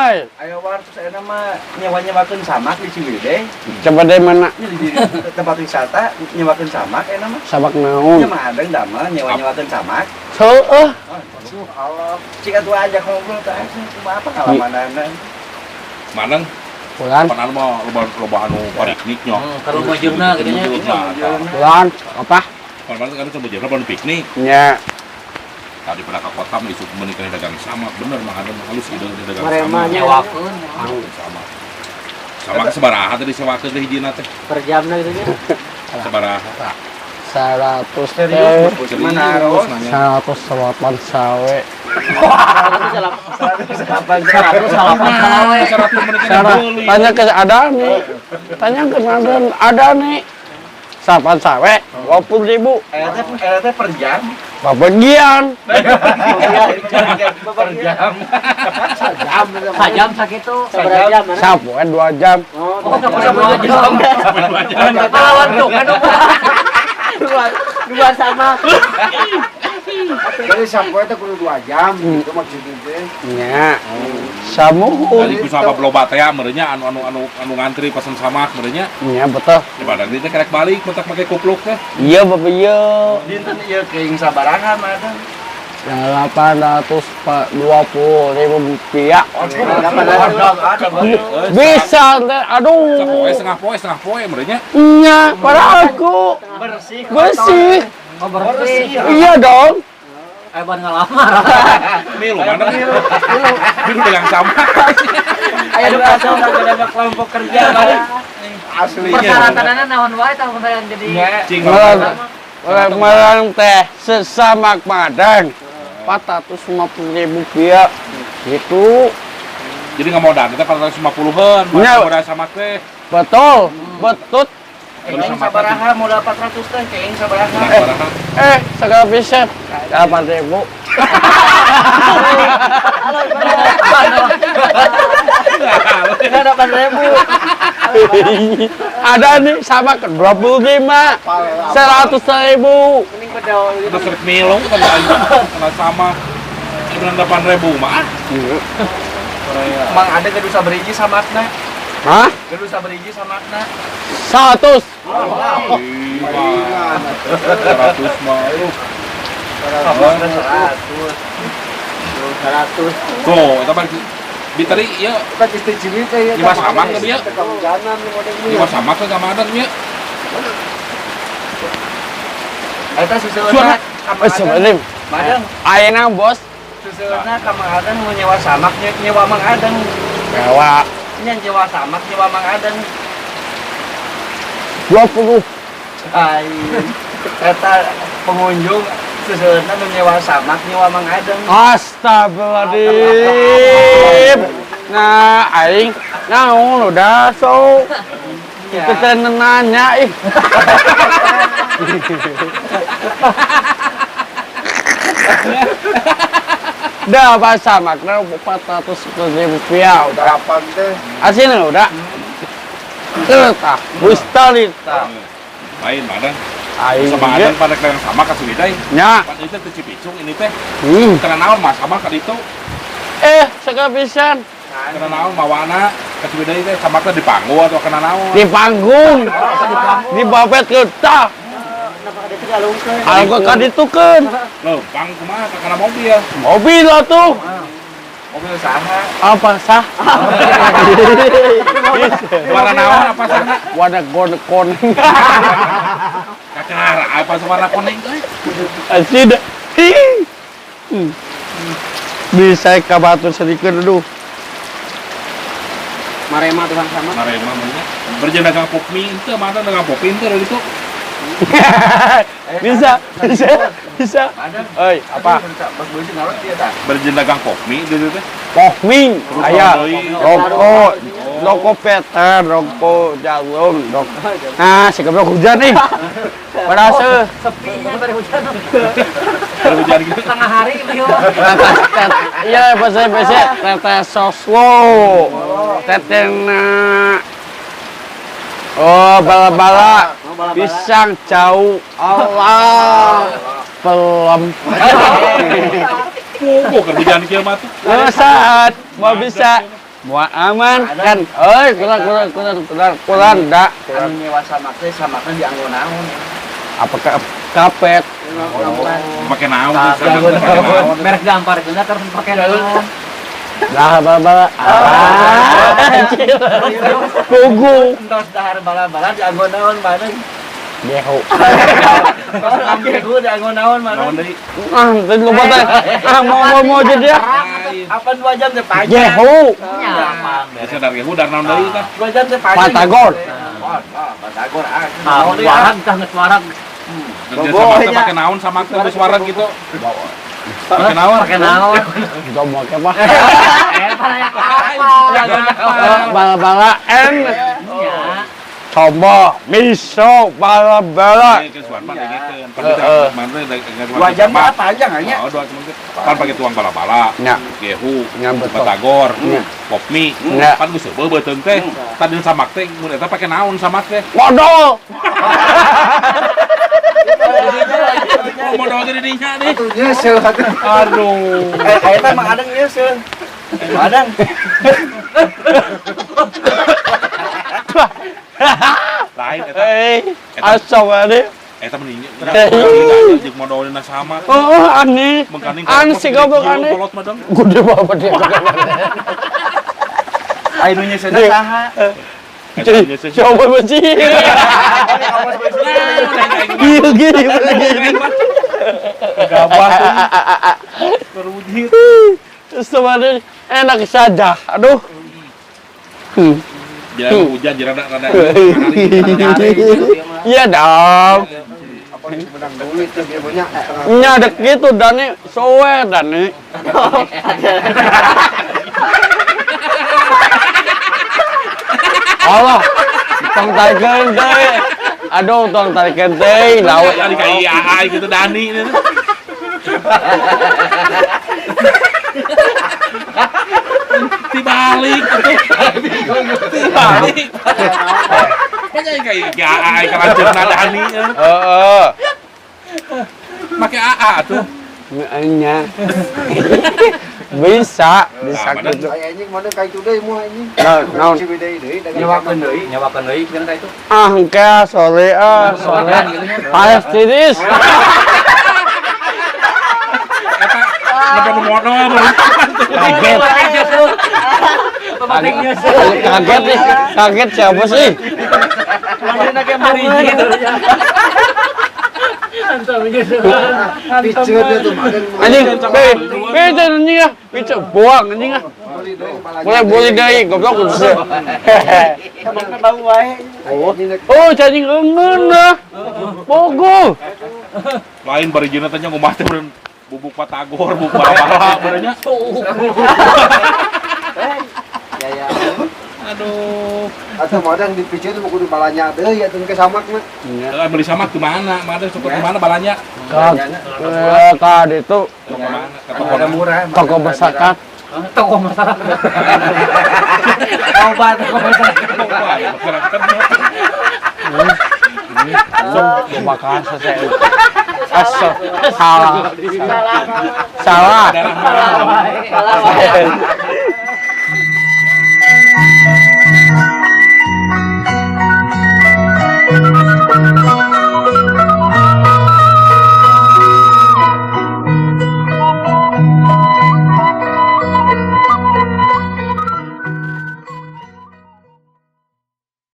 Oi, Aya wartos ayeuna mah nyewa-nyewakeun samak di Ciwidey. Coba deh mana? Nya di tempat wisata nyewakeun samak ayeuna mah. Samak naon? Nya mah ada damel nyewa-nyewakeun samak. Heueuh. Oh, Allah. Cik atuh ajak ngobrol teh kumaha pengalamanana. Manang Bulan, pan anu mah loba loba anu piknik nya. Kalau mojurna gitu nya. Bulan, apa? Pan mana kan coba pan piknik. Nya. Tadi pada ke kota mah isuk menikah dagang samak, bener mah ada mah halus ide dagang Marema samak. Nyewakeun Sama. Sama sabaraha teh disewakeun teh hijina teh? Per jamna gitu nya. Sabaraha? 100 teh. Serius, mana harus? Nanya. 108 sawe. 108. 108 sawe. 100 menit Sarah, beli. Tanya ke ada nih. Tanya ke ada, ada nih. Sapan sawe, 20 ribu. Eta teh per jam. Bagian. Per jam. Sajam. Sajam sakitu. Sabaraha jam mana? Sapoe 2 jam. Oh, Oh, sapoe 2 jam. Pahlawan tuh kan. Dua sama. Jadi sampai itu kudu 2 jam gitu maksudnya teh. Nya. Samuhun. Dari ku sabab loba teh meureun anu anu anu anu ngantri pesen samak meureun nya. Nya, betul. Di badan teh kerek balik mentak make kupluk teh. Iya, Bapak, iya. Dinten ieu keuing sabaraha mah teh? 820 ribu rupiah. Ada. Bisa teh, aduh. Sapoe setengah poe meureun nya. Nya, padahal aku Bersih. Bersih. Oh, bersih. Iya dong. Eh, ban ngalamar. Milu mana? Milu dagang samak. Aya nu kasih ada kelompok kerja balik. Aslinya. Persyaratanana naon wae tah misalnya jadi Nya. Cing. Malang, malang teh sesamak madang 450 ribu rupiah gitu. Jadi nggak modal teh 450-an, Nya. modal samak teh. Betul, betul. Keuing sabaraha modal 400 teh keuing sabaraha? Sabaraha? Eh, segala bisa 8 ribu. 8 ribu. Ada nih sama ke 25 100 ribu. Mending bedol gitu. Udah seret milu kan kena sama. Ini 8 ribu mah. Ah. Mang ada kudu sabariji samakna? Hah? Kudu sabariji samakna? 100. 100 mah. Samakna 100. 100. Tuh, eta mah di tadi ieu Kita istri ciwi teh ya. Lima samak teh dia. Kehujanan model Lima samak ke kamana ya? Eta suseuna ka Mang Eh, sebelum Madang, ayeuna bos suseuna ka Mang Adeng mau nyewa samak nyewa Mang Adeng. Nyewa. Nya nyewa samak nyewa Mang Adeng. 20. Ai. Eta pengunjung suseuna nu nyewa samak nyewa Mang Adeng. Astagfirullahaladzim. Nah, aing naon udah so. Nya. Kita nanya ih. Udah apa sama? Kenapa 400 ribu rupiah udah. Kapan teh? Asin udah. Tah, mustahil tah. Lain mana? Aing Sama ge. Adeng pada yang sama ka Ciwidey. Nya. Pan itu teh Cipicung ini teh. Hmm. Karena naon mah sama ka ditu. Eh, segala pisan. Karena naon mawana ka Ciwidey teh sama teh di panggung atau kena naon? Di panggung. Di babet ke tah. Kenapa kada itu alungkeun? Alungkeun ka ditukeun. Lempang kumaha ka kana mobil. Mobil lah tuh. Mobil saha? Apa sah? Warna naon apa sana? Warna kuning. Kakara apa warna kuning euy? Asid. Hi. Hmm. Bisa ka batu sedikit dulu. Marema tukang sama. Marema mah nya. Berjalan dagang pop mie teu mana dagang pop mie teu dari itu. Bisa, bisa, bisa. Madang. Oi, apa? Bos bos ngalot dia tah. Berjalan dagang pop mie di teh. Pokmi, aya, deui. Rokok, rokok Peter, rokok Jarum, rokok. Nah, si goblok hujan nih. Berasa. Sepi nya bari hujan. Baru hujan gitu. Setengah hari ieu. Iya, bahasa bahasa teteh soslo. Teteh oh, bala-bala. Pisang jauh. Allah. Pelem. Puguh keur hujan kieu mah tuh. Saat mau bisa. Mua aman kan. Euy, kurang kurang kurang kurang kurang da. Anu nyewa samak teh samakna dianggo naon? Apa kapet? Pakai naon? Pakai naon? Merek gampar geuna terus pakai naon? Lah bala-bala. Ah. Pugu. Entos dahar bala-bala dianggo naon mana? Gehu. Gehu dianggo naon mana? Naon deui? Ah, tadi lupa teh. Ah, mau jadi ya. Apa 2 jam teh panjang? Gehu. Geus dar gehu dar naon deui tah? 2 jam teh panjang. Patagor. Patagor ah. Naon warag tah geus warag. Sama teh pakai naon sama teh geus warag gitu. Pakai naon? Pakai naon? Kita mau pakai apa? Apa? Bala-bala N. Coba miso bala-bala. Dua jam mah panjang nya. Oh, 2 jam. Pan pakai tuang bala-bala. Gehu, batagor, pop mie. Pan geus seubeul beuteung teh. Tadi samak teh mun eta pakai naon samak teh? Modol. Modol teh di dinya nih. Atuh nyeuseuh atuh. Aduh. Eta mah adeng nyeuseuh. Adeng. Lain eta. Asal ade. Eta mending jeung modolna sama. Oh, aneh. Aneh sih goblok aneh. Gede banget dia. Ai nu nyeuseuhna saha? Coba benci. Gini gini gini. Gabah terwujud. Sebenarnya enak saja. Aduh. Jangan hujan rada-rada. Iya dong. Apa menang duit tuh dia banyak. Nyadek gitu Dani, sowe Dani. Allah, tong tarikan teh. Aduh, tong tarikan teh. Laut. Jadi kayak IAI gitu Dani. Dibalik, dibalik. Kayaknya kayak IAI kelanjutna Dani. Heeh. Make AA tuh. Nya. Bisa, bisa gitu. Kayak anjing mana kayak itu deui moal anjing. Naon? Ciwidey deui nyawakeun deui, nyawakeun deui cenah ka itu. Ah, engke sore ah, sore. Paes tiris. Eta nepi modal. Kaget. Kaget nih, kaget siapa sih? Anjing, beda anjing ah, bisa buang anjing ah. Boleh boleh deui goblok geus. Oh, cacing eungeun ah. Bogo. Lain bari jeung teh nya ngomah teh bubuk patagor, bubuk bala-bala beureunya. Ya ya. Aduh. Atau modang dipicir tuh kudu balanya deui atuh ke samak mah. Heeh, beli samak di mana? Mana sok di mana balanya? Ka ditu. Toko murah. Toko masyarakat. Toko masyarakat. Obat toko masyarakat. Sok makan selesai. Asal salah. Salah. Salah.